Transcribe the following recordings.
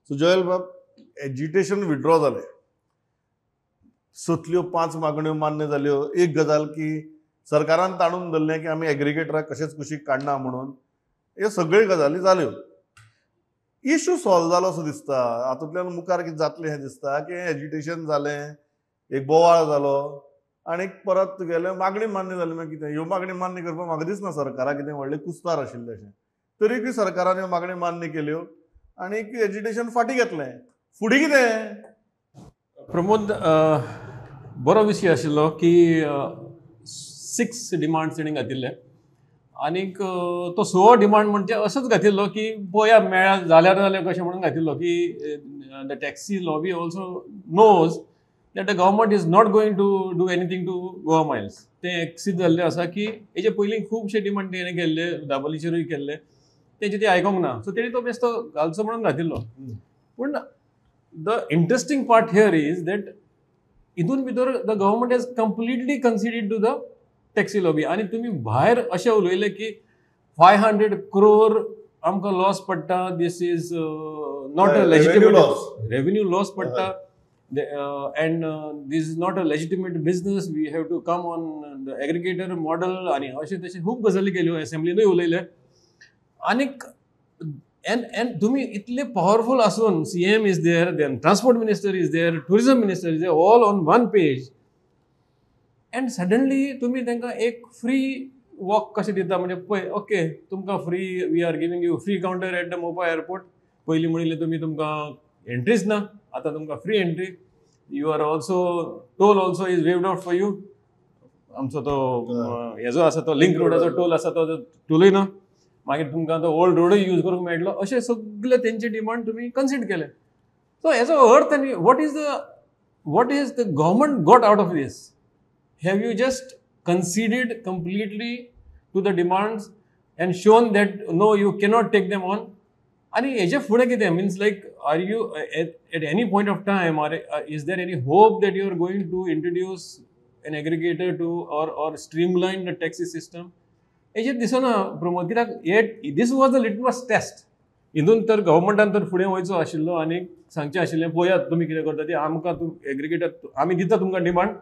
So Joel बाब, agitation withdraw जालें, सतल्यो 5 मागण्यो मान्य जाल्यो. एक गजाल की सरकारान ताणून धरलें की आमी एग्रिगेटराक कशेंच कुशीक काडना म्हणून, ह्यो सगळ्यो गजाली जाल्यो. इशू सॉल्व जालो असो दिसता. हातूंतल्यान मुखार कितें जातलें हें दिसता की एजिटेशन जालें, एक बोवाळ जालो आनी परत तुगेलें मागणी मान्य जाली. मागीर कितें ह्यो मागणी मान्य करपाक म्हाका दिसना सरकाराक कितें व्हडलें कुस्तार आशिल्लें अशें. तरीकय सरकारान ह्यो मागणी मान्य केल्यो आनी एजिटेशन फाटीं घेतलें. फुडें कितें प्रमोद, बरो विशय आशिल्लो की 6 डिमांड्स तेणी घातिल्ले आनीक तो 6 डिमांड म्हणजे असोच घातिल्लो की पळया मेळ्ळा जाल्यार जाल्यार कशें म्हणून घातिल्लो की the taxi lobby also knows that the government is not going to do anything to Goa Miles. तें एक सिद्ध जाल्लें आसा की हेजे पयलीं खुबशे डिमांड तेणें केल्ले, दाबोलीचेरूय केल्ले, तेजे ते आयकोंक ना. सो तेणी तो बेस्तो घालचो म्हणून घातिल्लो. पूण the interesting part here is that हितून भितर the government has completely conceded to the taxi lobby. आनी तुमी भायर अशें उलयलें की 500 crore आमकां लॉस पडटा, this is not a legitimate revenue loss पडटा and this is not a legitimate business, we have to come on the aggregator model आनी अशें तशें खूब गजाली केल्यो, एसेंब्लीनूय उलयले. आनीक एंड तुमी इतले पावरफूल आसून CM is there, then transport minister is there, tourism minister is there, all on one page, and suddenly तुमी तांकां एक फ्री वॉक कशें दिता. म्हणजे पळय, ओके तुमकां free, we are giving you free counter at the Mopa airport. पयलीं म्हणिल्लें तुमी तुमकां एंट्रीच ना, आतां तुमकां free entry, you are also toll also is waived out for you. आमचो तो हेजो आसा तो लिंक रोडाचो टोल आसा तो टोलूय ना, मागीर तुमकां तो ओल्ड रोडूय यूज करूंक मेळटलो. अशें सगळे तेंचे डिमांड तुमी कन्सिडर केले. सो हेजो अर्थ आनी what is the government got out of this? Have you just conceded completely to the demands and shown that no, you cannot take them on? आनी हेजे फुडें कितें means like are you at any point of time or is there any hope that you are going to introduce an aggregator to or streamline the taxi system? हेजेर दिसना प्रमोद, कित्याक हे this was the litmus test. हितून तर गव्हर्मेंटान तर फुडें वयचो आशिल्लो आनी सांगचें आशिल्लें पळयात तुमी कितें करता ती, आमकां एग्रिगेटर आमी दिता तुमकां demand,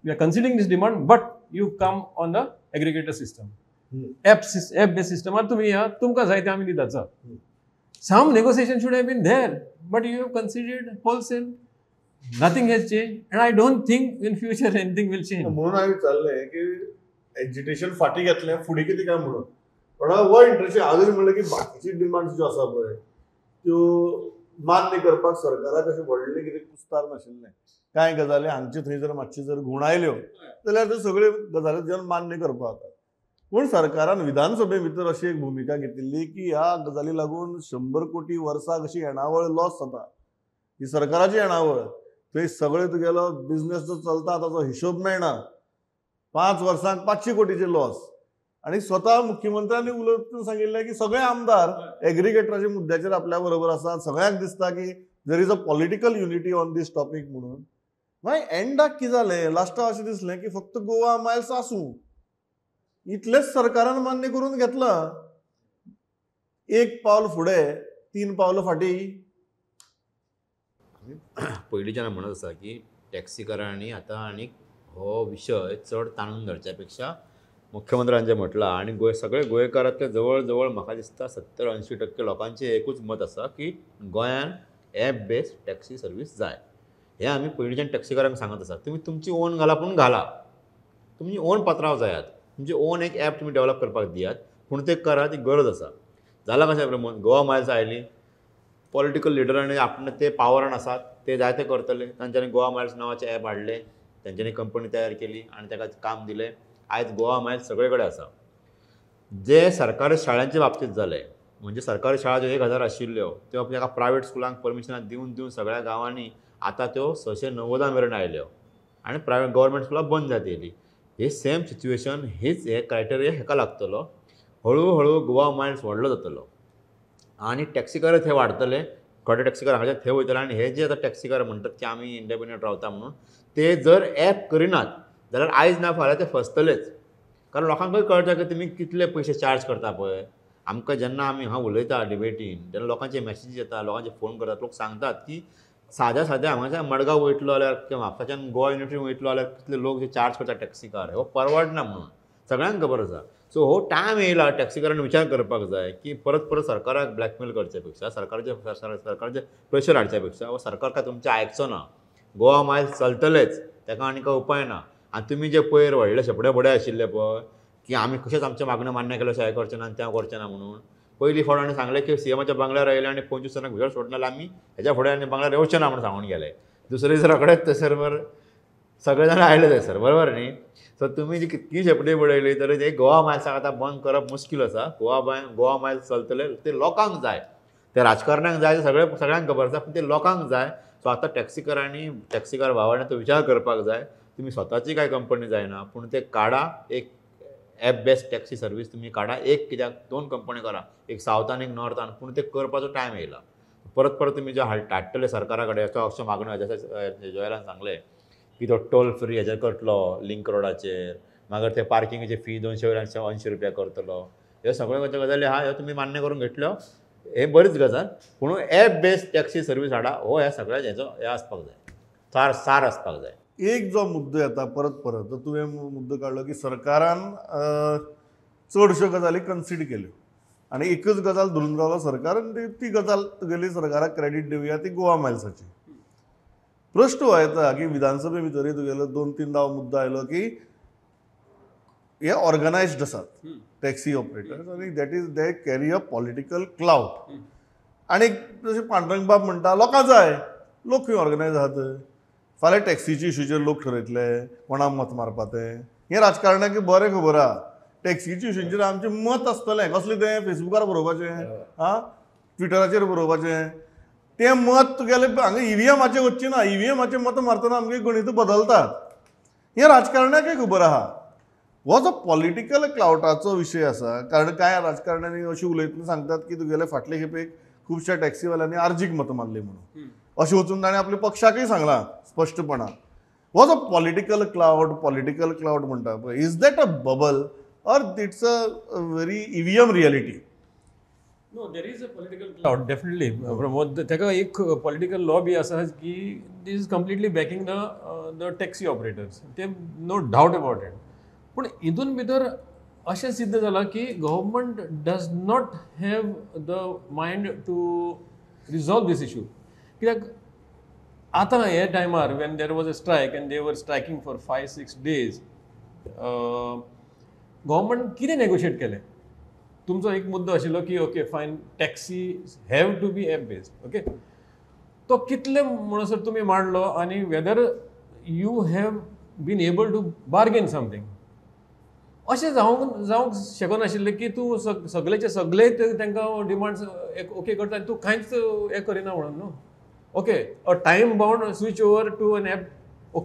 we are considering this demand, but you come on the aggregator system, app based system, and तुमी या तुमकां जाय ते आमी दिता. Some negotiation should have been there, but you have considered wholesale. Nothing has changed, and I don't think in future anything will change. म्हणून हांवें विचारलें की एजिटेशन फाटीं घेतलें फुडें कितें काय म्हणून. पण हो इंट्रस्टींग आजूय म्हणलें की बाकीची डिमांड्स ज्यो आसा पळय त्यो मान्य करपाक सरकाराक अशें व्हडलें कितें कुस्तार नाशिल्लें. कांय गजाली हांगचे थंय जर मातशी जर घुंवडायल्यो जाल्यार त्यो सगळ्यो गजाली जर मान्य करपाक जाता. पूण सरकारान विधानसभे भितर अशी एक भुमिका घेतिल्ली की ह्या गजाली लागून 100 कोटी वर्साक अशी येणावळ लॉस जाता, ही सरकाराची येणावळ, थंय सगळे तुगेलो बिजनेस जो चलता ताचो हिशोब मेळना, 5 वर्सांक 500 कोटीचे लॉस. आनी स्वता मुख्यमंत्र्यांनी उलोवन सांगिल्लें की सगळे आमदार एग्रिगेटराच्या मुद्द्याचेर आपल्या बरोबर आसात, सगळ्यांक दिसता की there is a political unity on this topic म्हणून. मागीर एंडाक कितें जालें, लास्टाक अशें दिसलें की फक्त गोवा मायल्स आसूं इतलेंच सरकारान मान्य करून घेतलां. एक पावल फुडें 3 पावलां फाटीं. पयलींच्यान म्हणत आसा की टॅक्सीकारांनी आतां आनीक हो विशय चड ताणून धरच्या पेक्षा मुख्यमंत्र्यांचें म्हटलां आनी गोंय सगळे गोंयकारांतले जवळ जवळ म्हाका दिसता 70-80% लोकांचें एकूच मत आसा की गोंयान एप बेस्ड टॅक्सी सर्वीस जाय. हें आमी पयलींच्यान टॅक्सीकारांक सांगत आसा, तुमी तुमची ओन घाला, पूण घाला तुमची ओन पात्रांव जायात, तुमची ओन एक एप तुमी डेवलप करपाक दियात, पूण तें करा, ती गरज आसा. जालां कशें प्रमोद, गोवा मायल्स आयली, पॉलिटिकल लिडरांनी आपणे ते पावरान आसात, ते जायते करतले, तांच्यांनी गोवा मायल्स नांवाचें एप हाडलें, तांच्यांनी कंपनी तयार केली आनी ताका काम दिलें. आयज गोवा मायल्स सगळे कडेन आसा. जे सरकारी शाळांचे बाबतींत जालें, म्हणजे सरकारी शाळा ज्यो 1000 आशिल्ल्यो त्यो ताका प्रायवेट स्कुलांक परमिशनां दिवन दिवन सगळ्या गांवांनी आतां त्यो 690 मेरेन आयल्यो आनी प्रायवेट गव्हर्मेंट स्कुलां बंद जायत येयलीं. हे सेम सिच्युएशन, हेच हे क्रायटेरिया हेका लागतलो. हळू हळू गोवा मायल्स व्हडलो जातलो आनी टॅक्सीकार थंय वाडटले, थोडे टॅक्सीकार हांगाचे थंय वयतले. आनी हे जे आतां टॅक्सीकार म्हणटात की आमी इंडिपेंडंट रावता म्हणून, ते जर एप करिनात जाल्यार आयज ना फाल्यां ते फसतलेच. कारण लोकांकूय कळटा की तुमी कितले पयशे चार्ज करता पळय. आमकां जेन्ना आमी हांगा उलयता डिबेटीन तेन्ना लोकांचे मॅसेजीस येता, लोकांचे फोन करतात, लोक सांगतात की साद्या साद्या हांगाच्यान मडगांव वयतलो जाल्यार किंवा म्हापसाच्यान गोवा युनिवर्सिटी वयतलो जाल्यार कितले लोक जे चार्ज करतात टॅक्सीकार, हो परवडना म्हणून सगळ्यांक खबर आसा. सो हो टायम येयला टॅक्सीकारान विचार करपाक जाय की परत परत सरकाराक ब्लॅकमेल करच्या पेक्षा, सरकारचे प्रेशर हाडच्या पेक्षा हो सरकार काय तुमचें आयकचो ना. गोवा मायल्स चलतलेच, ताका आनी काय उपाय ना. आनी तुमी जे पयर व्हडले शेपडे बडे आशिल्ले पळय की आमी कशेंच आमच्या मागण्यो मान्य केल्या अशें हें करचें ना आनी तें करचें ना म्हणून, पयली फावट आनी सांगलें की सीएमाच्या बंगल्यार आयले आनी 25 जाणांक भितर सोडना जाल्यार आमी हेज्या फुडें आनी बंगल्यार येवचें ना म्हणून सांगून गेले. दुसरे दीस रोखडेच थंयसर सगळे जाण आयले थंयसर, बरोबर न्ही. सो तुमी जी कितली शेपडी बडयली तरी ते गोवा मायल्साक आतां बंद करप मुश्कील आसा. गोवा मायल्स चलतले ते लोकांक जाय, ते राजकारण्यांक जाय, ते सगळ्यांक खबर आसा, पूण ते लोकांक जाय. सो आतां टॅक्सीकारांनी, टॅक्सीकार भावांनी तो विचार करपाक जाय. तुमी स्वताची कांय कंपनी जायना पूण ते काडा, एक एप बेस्ड टॅक्सी सर्वीस तुमी काडा, एक कित्याक 2 कंपनी करा, एक सावथान एक नॉर्थान, पूण ते करपाचो टायम येयला. परत परत तुमी जे हाडटले सरकारा कडेन अशें मागण्यो, जशें जोयलान सांगलें की तो टोल फ्री हेजेर करतलो लिंक रोडाचेर, मागीर ते पार्किंगेचे फी 200 वयल्यान 180 रुपया करतलो, ह्यो सगळ्यो गजाली आहा, ह्यो तुमी मान्य करून घेतल्यो, हे बरीच गजाल. पूण एप बेस्ड टॅक्सी सर्वीस हाडा, हो ह्या सगळ्या हेजो हें आसपाक जाय, सार आसपाक जाय. एक जो मुद्दो येता परत परत, जो तुवें मुद्दो काडलो की सरकारान चडश्यो गजाली कन्सीड केल्यो आनी एकच गजाल धरून रावलो सरकार, आनी ती गजाल तुगेली सरकाराक क्रेडीट दिवया, ती गोवा मायल्साची. प्रश्न हो येता की विधानसभे भितरूय तुगेलो 2-3 दाव मुद्दो आयलो की हे ऑर्गनायज्ड आसात टॅक्सी ऑपरेटर्स आनी that is they carry a political clout. आनी जशें पांडुरंग बाब म्हणटा लोकां जाय, लोक खंय ऑर्गनायज आहात, फाल्यां टॅक्सीचे इशूचेर लोक ठरयतले कोणाक मत मारपा तें, हें राजकारणाक बरें खबर आहा. टॅक्सीच्या इशूंचेर आमचें मत आसतलें, कसलें तें फेसबुकार बरोवपाचें, आं ट्विटराचेर बरोवपाचें, तें मत तुगेलें हांगा ईव्हीएमाचेर वचचें ना. ईव्हीएमाचेर मतां मारतना आमगे गणितां बदलतात, हें राजकारणाकय खबर आहा. हो जो पॉलिटिकल क्लावटाचो विशय आसा, कारण कांय राजकारण्यांनी अशें उलयतना सांगतात की तुगेले फाटले खेपेक खुबश्या टॅक्सीवाल्यांनी आर्जीक मतां मारली म्हणून, अशें वचून ताणें आपल्या पक्षाकय सांगलां स्पश्टपणान. हो जो पॉलिटिकल क्लावट म्हणटा पळय, is that a bubble or it's a very EVM reality? No, there is a political clout definitely Pramod. ताका एक पॉलिटिकल लॉबी आसा की this is completely backing the taxi operators, ते नो डावट अबाउट it. पूण हितून भितर अशें सिद्ध जालां की government does not have the mind to resolve this issue. कित्याक आतां हे टायमार when there was a strike and they were striking for 5-6 days, government कितें नेगोशिएट केलें? तुमचो एक मुद्दो आशिल्लो की okay fine, taxi have to be app based, okay, तो कितले म्हणसर तुमी मांडलो आनी whether you have been able to bargain something. अशें जावंक शकनाशिल्लें की तूं सगळेचे सगळे तांकां डिमांड्स ओके करता आनी तूं कांयच हें करिना म्हणून न्हू. Okay, a time bound switch over to an app,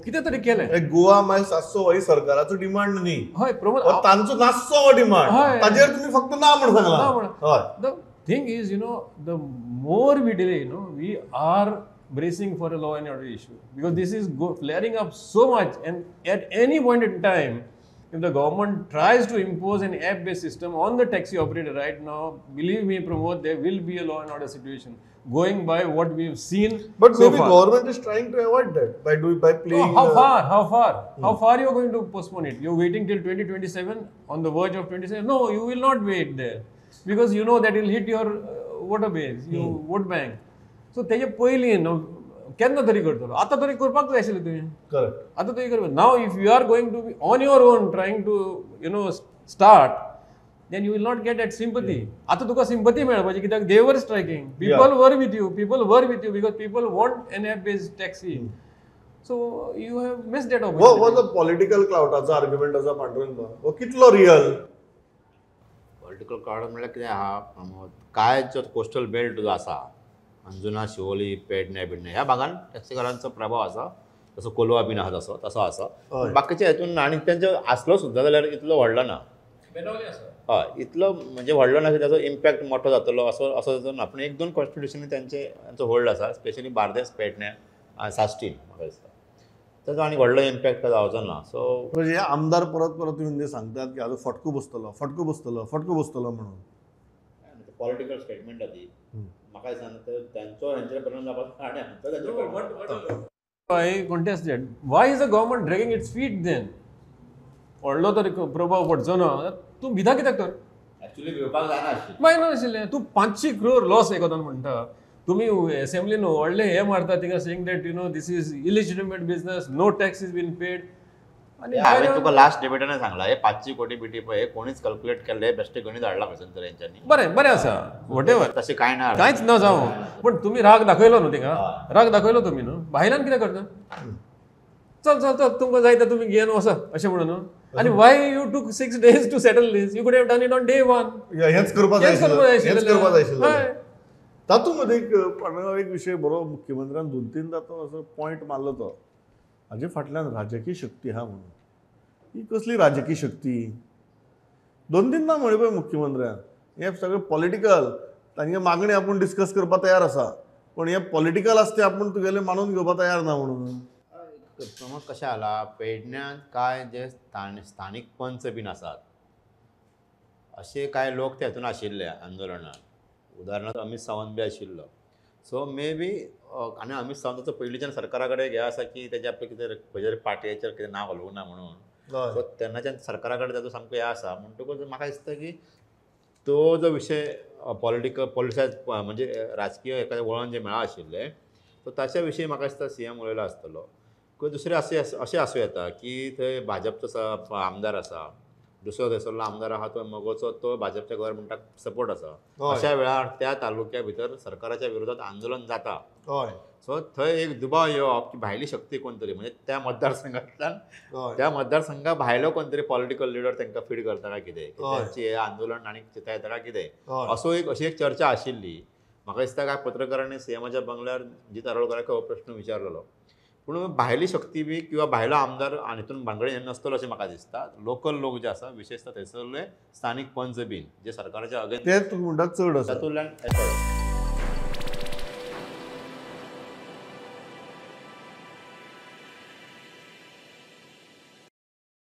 कितें तरी केलें. गोवा मायल्स आसचो हो सरकाराचो डिमांड न्ही, हय प्रमोद, तांचो नासचो हो डिमांड, ताजेर तुमी फक्त ना म्हण सांगलां. The thing is, you know, the more we delay, you know, we are bracing for a law and order issue because this is flaring up so much, and at any point in time if the government tries to impose an app-based system on the taxi operator right now, believe me, Pramod, there will be a law and order situation going by what we've seen. But so maybe far. Government is trying to avoid that by playing. No, how far? How far? How far you are going to postpone it? You're waiting till 2027, on the verge of 27? No, you will not wait there because you know that it will hit your voter base, your vote bank. So तेजे पयलीं न्हू केन्ना तरी करतलो, आतां तरी करपाक जाय आशिल्लें तुवें. करेक्ट, आतां तरी करपाक. Now if you are going to be on your own trying to you know start, then you will not get that sympathy. आतां तुका सिंपथी मेळपाची कित्याक they were striking, people were with you, people were with you because people want an app based taxi. So you have missed that opportunity. हो जो political क्लावटाचो argument आसा पांडुरंग, हो कितलो real? Political क्लावट म्हणल्यार कितें आहा प्रमोद, काय जो कोस्टल बेल्ट जो आसा अंजुना, शिवोली, पेडणे बिडणे ह्या भागान टॅक्सीकारांचो प्रभाव आसा, तसो कोलवा बीन आहा तसो तसो आसा. बाकीचे हेतून आनी तेंचो आसलो सुद्दां जाल्यार इतलो व्हडलो ना, हय इतलो म्हणजे व्हडलो ना की ताचो इम्पॅक्ट मोठो जातलो असो असो जाचो ना. पूण एक दोन कॉन्स्टिट्युशनी तांचो होल्ड आसा, स्पेशली बार्देस, पेडणे, साश्टीन म्हाका दिसता ताचो आनी व्हडलो इम्पॅक्ट जावचो ना. सो म्हणजे आमदार परत परत येवन जे सांगतात की आजो फटको बसतलो, फटको बसतलो, फटको बसतलो म्हणून, पॉलिटिकल स्टेटमेंट ती म्हाका दिसना तांचो हेंचेर परिणाम जावपाक आनी आमचो तांचेर परिणाम. I contest that. Why is the government dragging its feet then? व्हडलो तर प्रभाव पडचो ना, तूं भिता कित्याक तर? ऍक्च्युली भिवपाक जायना आशिल्लें. जायना आशिल्लें. तूं 500 crore loss एकोदान म्हणटा, तुमी एसेंब्लीन व्हडले हे मारता थिंगा saying that you know this is illegitimate business, no tax is been paid. हांवें तुका लास्ट डिबेटान सांगला हे 500 कोटी बिटी पळय कोणीच कॅल्क्युलेट केल्ले बेश्टे गणीत हाडला खंयसून तर हेंच्यांनी. बरें बरें आसा, what ever, तशें कांय ना, कांयच ना जावं, पूण तुमी राग दाखयलो न्हू थिंगा, राग दाखयलो तुमी न्हू, भायल्यान कितें करता, चल चल चल तुमकां जाय ते तुमी घेवन वचा अशें म्हणून. आनी why you took 6 days to settle this? You could have done it on day 1. हेंच करपाक जाय आशिल्लें. तातूंत मदीं एक विशय बरो मुख्यमंत्र्यान 2-3 तो असो पॉयंट मारलो तो, हाजे फाटल्यान राजकीय शक्ती आहा म्हणून. ही कसली राजकीय शक्ती? 2-3 म्हळें पळय मुख्यमंत्र्यान, हें सगळें पॉलिटिकल, तांगे मागणी आपूण डिस्कस करपाक तयार आसा, पूण हें पॉलिटिकल आसा तें आपूण तुगेलें मानून घेवपाक तयार ना म्हणून. समज कशें जाला, पेडण्यांत कांय जे स्थानीक पंच बीन आसात अशे कांय लोक ते हातून आशिल्ले आंदोलनान, उदाहरणार्थ अमीत सावंत बी आशिल्लो. सो मे बी आनी अमीत सावंताचो पयलींच्यान सरकारा कडेन हें आसा की तेजें आपलें कितें खंयच्या तरी पार्टीचेर कितें नांव घालूंक ना म्हणून, सो तेन्नाच्यान सरकारा कडेन ताचो सामको हें आसा. म्हणटकूच म्हाका दिसता की तो जो विशय पॉलिटिकल पॉलिसायज म्हणजे राजकीय एखादें वळण जें मेळा आशिल्लें सो ताच्या विशीं म्हाका दिसता सीएम उलयलो आसतलो. किंवा दुसरें अशें आसूं येता की थंय भाजपचो आमदार आसा, दुसरो थंयसरलो आमदार आहा तो मगोचो, तो भाजपच्या गव्हर्मेंटाक सपोर्ट आसा. अशा वेळार त्या तालुक्या भितर सरकाराच्या विरोधात आंदोलन जाता. सो थंय एक दुबाव येवप की भायली शक्ती कोण तरी म्हणजे त्या मतदारसंघांतल्यान त्या मतदारसंघा भायलो कोण तरी पॉलिटिकल लिडर तांकां फीड करता काय कितें, तांचें हें आंदोलन आनी चिंता येता काय कितें, असो एक अशी एक चर्चा आशिल्ली. म्हाका दिसता काय पत्रकारांनी सीएमाच्या बंगल्यार जीत आरोलकाराक हो प्रश्न विचारलेलो. पूण भायली शक्ती बी किंवा भायलो आमदार आनी हितून भानगडी नासतलो अशें म्हाका दिसता. लोकल लोक जे आसा विशेषतः थंयसरले स्थानीक पंच बीन जे सरकाराच्या अगेन्स्ट ते म्हणटा चड आसा तातूंतल्यान.